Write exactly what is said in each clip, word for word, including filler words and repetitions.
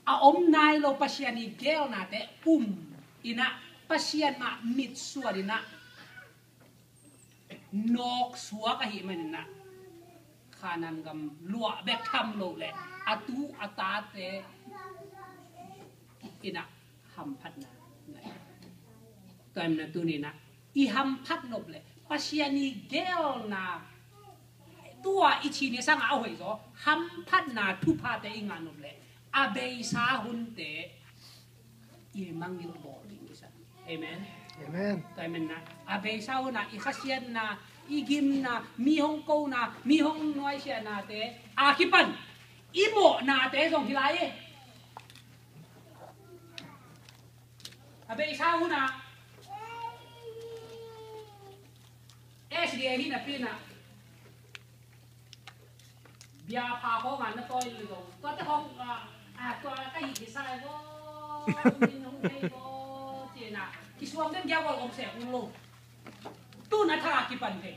A om nai lo Pasian i geelnate um in ah, Pasian mah mitsuan in ah nawk suak ahih manin ah, Kanaan gam luah bek tham lo leh a tu a tate in ah hamphatna nei. Tua ahih manin ah tuni in ah i hamphat nop leh Pasian i geelna, tua i cih ni sangin a hoih zaw, hamphatna thuphate i ngah nop leh a beisa hunte i mangngilh bawl ding kisam. Amen. Amen. Tua ahih manin ah a beisa hun ah i khasiatna, i gimna, mi hong kona, mi hong nuaisiahnate a kipan i mawhnate zong hi lai hi. A beisa hun ah S D A hi napi in ah, biapha khawng ah na tawi lo zong, tuate khawng ah, ah, tua ka hih kisai bo, min hong thei bo, ci-in ah kisuang den giak bawl om sek un lo. Tu-in a thak a kipan thei.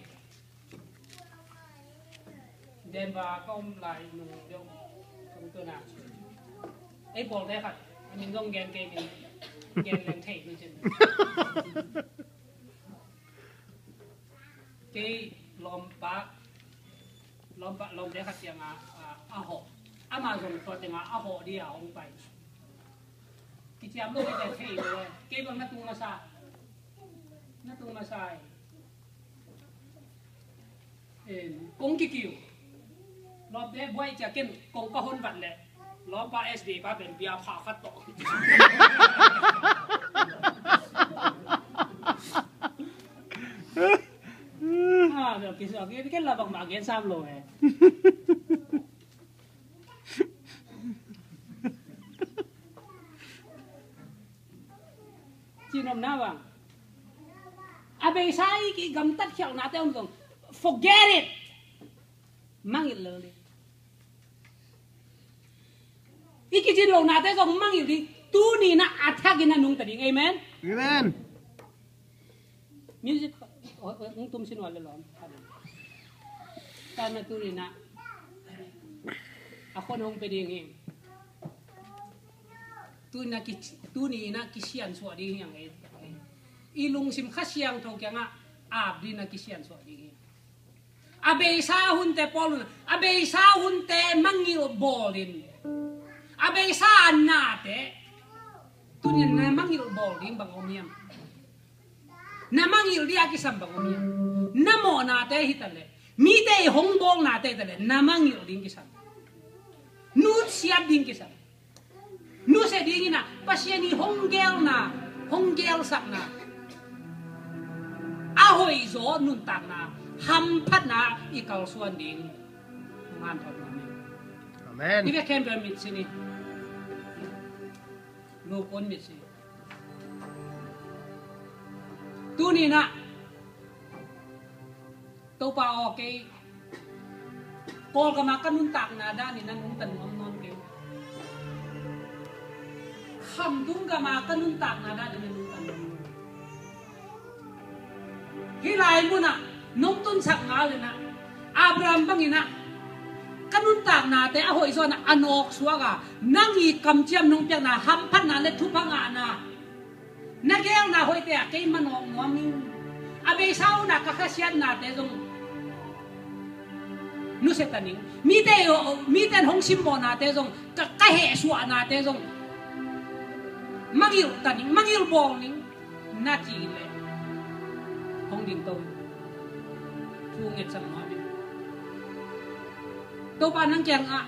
Denver ka om lai nung deuh, tung tu-in ah ei pawlte khat a min zong gen kei, min gen leng thei ni cin. Kei lawmpa, lawmpa, lawmte khat ciangin a, a, a hawh. Amah zong tua tengah a hawh ding a hong pai. Kiciam lo kei, thei lo e. Kei bang na tung masa. Na tung masa e. Em, kong kikiu. Lawmte buai cia ken kong ka hon vat leh lawmpa S D pa pen biapha khat tawh. Ah, bel kisuak ken la bangmah gen sam lo e. Cihnopna bang, a beisa i kigamtat khialhnate om zong, forget it. Mangngilh lel ding. I kicin lohnate zong mangngilh ding. Tuni-in a thakin a nungta ding. Amen. Amen. Music hong tum sin ua le lawm. Tua ahih manin tuni-in a khon hong pia ding hi. Tuni-in a ki, tuni-in a kisiansuah ding hi hang ei. I lungsim Kha Siangtho kiangah ap ding-in a kisiansuah ding hi. A beisa hunte pawl un, a beisa hunte mangngilh bawl in. A beisa a nate tuni-in na mangngilh bawl ding bang om hiam? Na mangngilh ding a kisam bang om hiam? Na mawhnate hi ta leh, mite i hong bawlnate hi ta leh, na mangngilh ding kisam. Nusiat ding kisam. Nusia ding in a, Pasian i hong geelna, hong geelsakna, a hoihzaw nuntakna, hamphatna i kalsuan ding. Amen. Amen. I ve khempeuh mitsi ni. Lukun mitsi. Tuni-in a, Topa aw, kei Kawlgam a ka nuntakna danin na nungta nuam nawn kei. Khamtung gam a ka nuntakna danin na nungta nuam nawn. Hih lai munah nong tunsak ngal in a, Abraham bangin a, ka nuntaknate a hoihzaw in a nawk suak a, nang i kamciam nong piakna, hamphatna le thupha ngahna, na geelna hoihte ah kei manawk nuam ing. A beisa hun a ka khasiatnate zong nusia ta ning. Mite, mite in hong simmawhnate zong, ka, ka hehsuahnate zong mangngilh ta ning, mangngilh bawl ning. Na cih leh hong ding to. Thu ngetsak nuam ing. Topa nang kiangah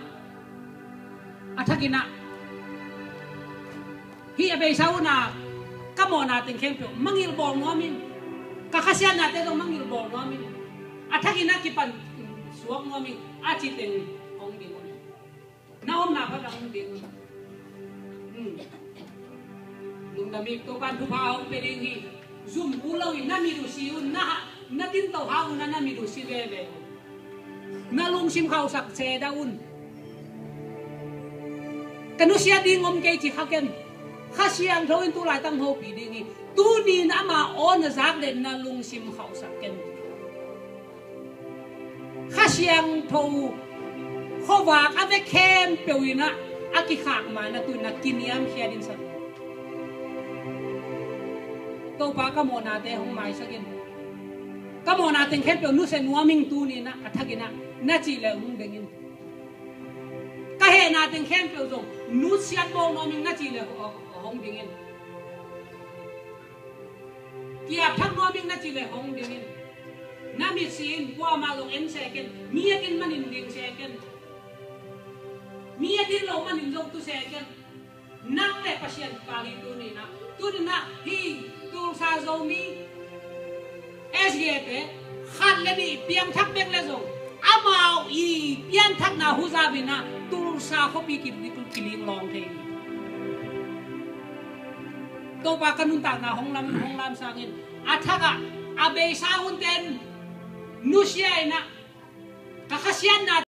a thakin a, hih a beisa hun a ka mawhna teng khempeuh mangngilh bawl nuam ing. Ka khasiatnate zong mangngilh bawl nuam ing. A thakin a kipan suak nuam ing. A ci teng hong ding un. Na omna khat ah hong ding un. Hmm. Lungdam ing, Topa'n thupha hong pia ding hi. Zum uh lo in na mit uh si un, na ha, na tinto hang un na mit uh si veve un. Na lungsim khauhsak ceuh un. Ka nusia ding om kei ci kha ken. Kha Siangtho in tu laitak hong hopih ding hi. Tuni-in ama aw na zak leh na lungsim khauhsak ken. Kha Siangtho khuavak a vek khempeuh in a, A kikhak ma na tu-in na kiniamkhiat in sa. Topa ka mawhnate hong maisak in. Ka mawhna teng khempeuh nusia nuam ing tuni-in ah, a thak in ah, na cih leh hong ding in. Ka hehna teng khempeuh zong nusiat mawk nuam ing na cih leh hong ding in. Ki-ap thak nuam ing na cih leh hong ding in. Na mitsi in kuamah zong en se ken. Mi a din manin ding se ken. Mi a din lo manin zong tu se ken. Nang le Pasian kipal hi tuni-in ah. Tuni-in ah hih Tulsa Zomi S D A te khat le nih piangthak bek le zong amau i pianthakna huzap in ah Tulsa khuapi ki, ki, kiling lawng thei hi. Topa ka nuntakna hong lam, hong lamsang in. A thak ah a beisa hunte in nusia in ah ka khasiatna